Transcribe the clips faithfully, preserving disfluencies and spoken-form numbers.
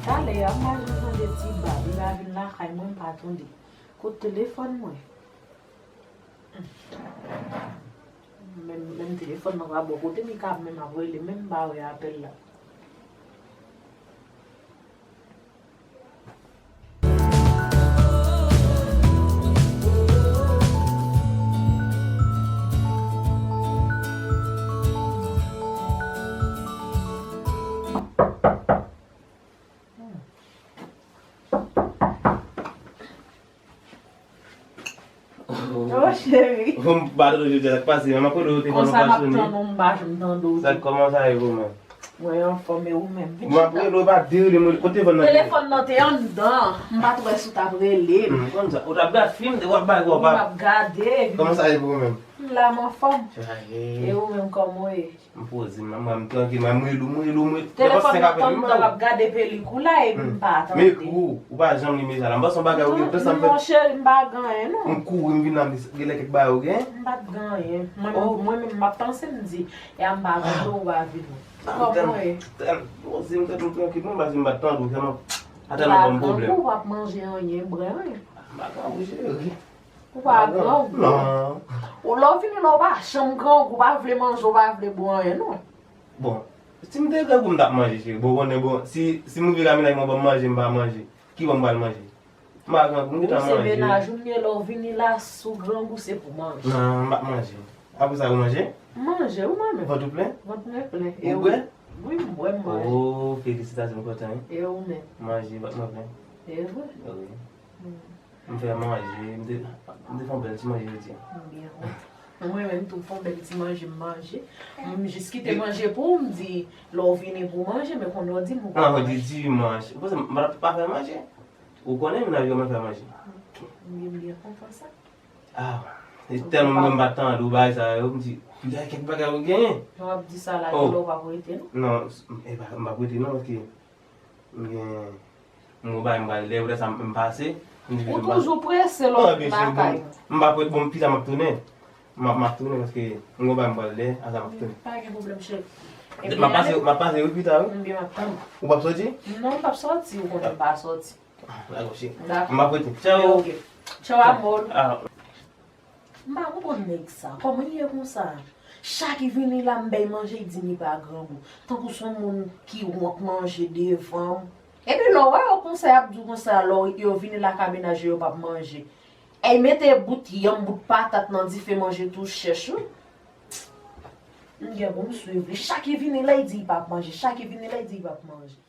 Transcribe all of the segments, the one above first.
Talè a, m pa janm tande ti ba, li pa vin lakay mwen, m pa tande. Kote telefòn mwen? Menm, menm telefòn nan pa bò kote m, li ka menm ap rele, menm m pa wè apèl la. Oh, cheri. M pa tande jodi a, sa k pase? M ap rele w telefòn ou pa sone. Konsa m ap tann ou, m pa janm tande w tou. Sa, kòman sa ye, ou menm? Mwen anfòm, e ou menm? M ap rele w, pa derele mwen. Kote telefòn nan te ye? Telefòn nan te anndan. M pa t wè si w t ap rele m. Hmm, konn sa. Ou t ap gad fim, w ap bay kò pa. M ap gade. Kòman sa ye pou ou menm? M la, m anfòm. Sa ye. E ou menm, kòman w ye? M poze m, mwen, m trankil, mwen, m rele w, m rele w, m rele w. Telefòn nan tann tan w ap gade pelikou la epi m pa tande. Men kou, ou pa janm li mesaj la. M panse yon bagay ou gen, m panse m fè. Non, cheri, m pa gen anyen, non. M kouri, m vin la, m di, genlè kèk bagay ou gen. M pa t gen anyen. Mwen, mwen menm, m ap panse, m di, e a m pa tande ou pa vini. Kòman w ye? Poze m tèt mwen trankil, mwen, paske m pa t tande ou, tèlman, a tèlman ban m pwoblèm. Ou pa grangou, w ap manje anyen, bwè anyen. M pa grangou, cheri. Ou pa grangou. Non. Ou lè w vini la, ou pa janm grangou, ou pa vle manje, ou pa vle bwè anyen, non. Bon, si m te grangou, m t ap manje, cheri. Bon, konnen, bon, si, si m rive Kamina, mwen ban m manje, m pa manje. Ki bò m pral manje? M pa grangou, m gentan manje. Ou se mennaj ou m ye, lè w vini la, si w grangou, se pou manje. Non, m p ap manje. Apre sa, ou manje? M manje, ou manje. Vant ou plen? Vant mwen plen. Ou bwè? Wi, m bwè, m manje. Oh, felisitasyon, m kontan, wi. E ou menm? Manje, vant mwen plen. E vre? Wi. Hmm. M fè manje, m te, m te fè yon bèl ti manje jodi a. M byen kontan. Mwen menm tou, m fè yon bèl ti manje, m manje. M jis kite manje pou ou, m di, lè w vini pou w manje, men kounye a w di m ou pa manje. An, ou di dimanch. Ou panse m pa, pa fè manje? Ou konnen mennaj yo mwen fè manje. Ok, m byen, m byen kontan sa. Ah, e tèlman mwen m pa tande ou bagay sa yo, m di, "Fi a, kèk bagay ou genyen." Lè w ap di sa la, genlè w p ap rete, non? Non, e pa, m p ap rete, non, paske m gen, m gon bagay m pral lè, poutèt sa m pase. Ou toujou prese lè w vin lakay mwen. M pa prese, bon, pita m ap tounen. M ap, m ap tounen paske m gon bagay m pral lè, a sa m ap tounen. Pa gen pwoblèm, cheri. M ap pase, m ap pase, wi, pita, wi. Ebyen, m ap tann ou. Ou p ap soti? Non, m p ap soti, ou konnen m pa soti. Dakò, cheri. Dakò. M ap rete. Tchao. Ok. Tchao, amor. Ah. M pa konprann nèg sa. Kòman l ye konsa? Chak li vini la, m bay manje, li di m li pa grangou. Tankou se yon moun ki wont manje devan m. Epi lè w wè yo konsa, y ap di w konsa, lè yo vini lakay mennaj yo, yo p ap manje. Èy, mete bout yanm, bout patat nan dife, manje tou chèch, wi. M gen pou m swiv li. Chak li vini la, li di li p ap manje. Chak li vini la, li di li p ap manje.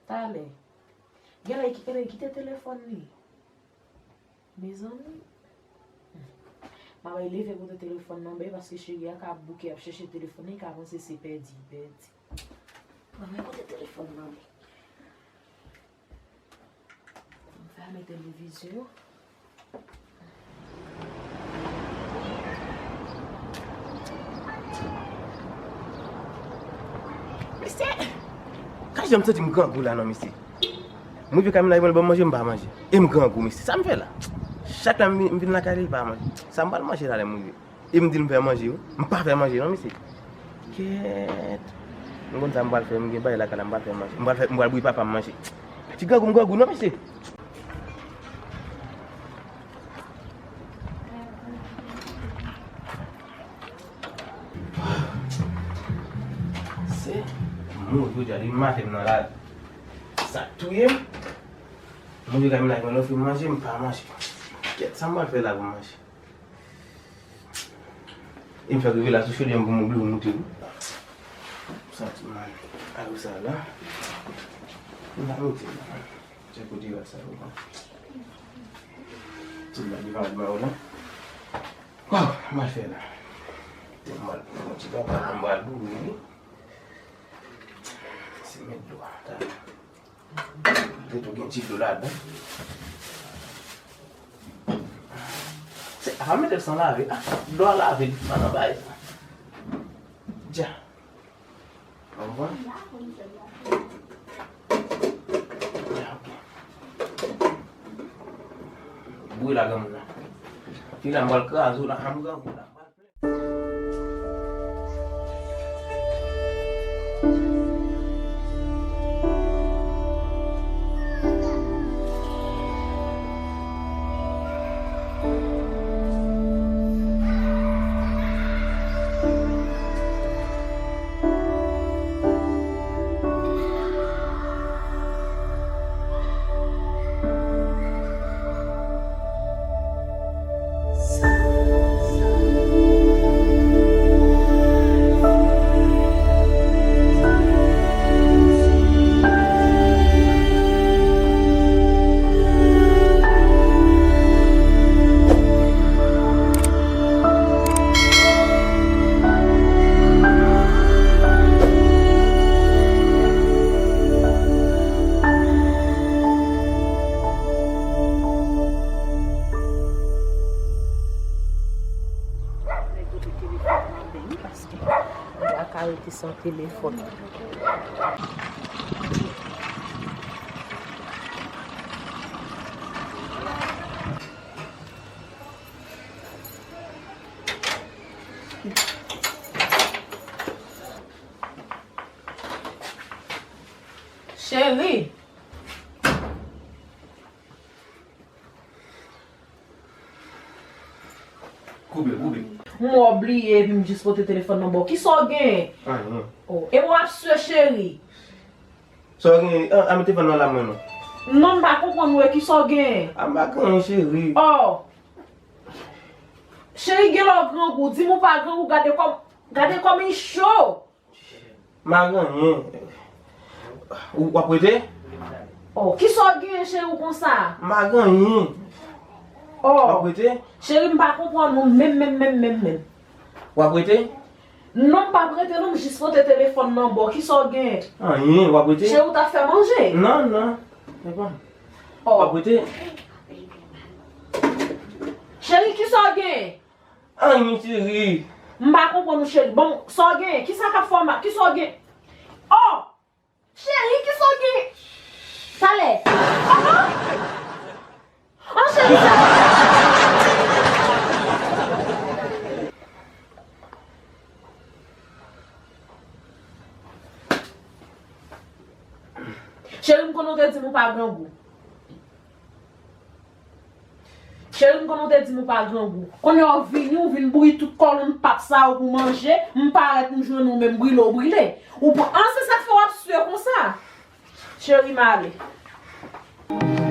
Talè. Genlè ki-, genlè kite telefòn li. Mezanmi. M ap leve kote telefòn nan bay, paske cheri a ka bouke ap chèche telefòn li, ka panse se pèdi, pèdi. Mwen men kote telefòn nan bay. M fèmen televizyon. Mesye! Ka jan m santi m grangou la non, mesye. M rive Kamina, li ban m manje, m pa manje. E m grangou, mesye. Sa m fè la? Chak lè m vin, m vin lakay li, li pa manje. Sa m pral manje la lè m rive? E m di l m fè manje, wi. M pa fè manje, non, mesye. Kèt. M konn sa m pral fè, m gen bagay lakay la, m pral fè, m pral bouyi papa m manje. Ti grangou, m grangou, non, mesye. Mouri jodi a, depi maten m nan la. Sa k touye m. Mouri kay mennaj mwen ofri m manje, m pa manje. Kèt, sa m pral fè la pou manje? E m fèk rive la sou chodyè m pou m ouvri pou m moute wi. Sa ti man. Alò sa la. M pa moute la. Se kote rad sa yo la. Ti rad devan rad mwen yo la. Waw, m al fè la. Te m al pran yon ti bagay, m pral boule wi. Se met dlo a. Talè. Te tou gen ti dlo ladan. Se, a pa mete l san lave. Ah, dlo a lave, li pa nan bagay sa. Dja. Ou konprann? Dja, ok. Bri la, granmoun la. Fina, m pral kraze w la, an grangou la. Nèg yo te telefòn nan men m paske m pa ka rete san telefòn. Cheri. Koupe, koupe. M wè w bliye epi m jis pote telefòn nan ba w. Kisa w genyen? Anyen. Oh, e mwen ap swe, cheri. Sa w genyen? Ah, ah, mete telefòn nan la mwen non. Non, m pa konprann ou e kisa w genyen? Ah, m pa gen anyen, cheri. Oh. Cheri, gen lè w grangou, di m ou pa grangou, gade kòm, gade kòman li cho. M pa gen anyen. Ou, w ap rete? Oh, kisa w genyen, cheri, w konsa? M pa gen anyen. Oh. W ap rete? Cheri, m pa konprann ou menm, menm, menm, menm, menm. W ap rete? Non, m p ap rete non, m jis pote telefòn nan ba w. Kisa w genyen? Anyen, w ap rete? Cheri, w t ap fè manje? Non, non. Se pa. Oh. W ap rete? Cheri, kisa w genyen? Anyen, cheri. M pa konprann ou, cheri. Bon, sa w genyen? Kisa k ap fè w mal? Kisa w gen? Oh! Cheri, kisa w gen? Talè. Ahan! An, cheri, sa. Cheri, m konnen w te di m ou pa grangou. Cheri, m konnen w te di m ou pa grangou. Kounye a w vini, w vin bouyi tout kòlonn pap sa yo pou manje, m parèt, m jwenn ou menm brile w brile. Ou pran, an, se sa k fè w ap swe konsa. Cheri, m ale.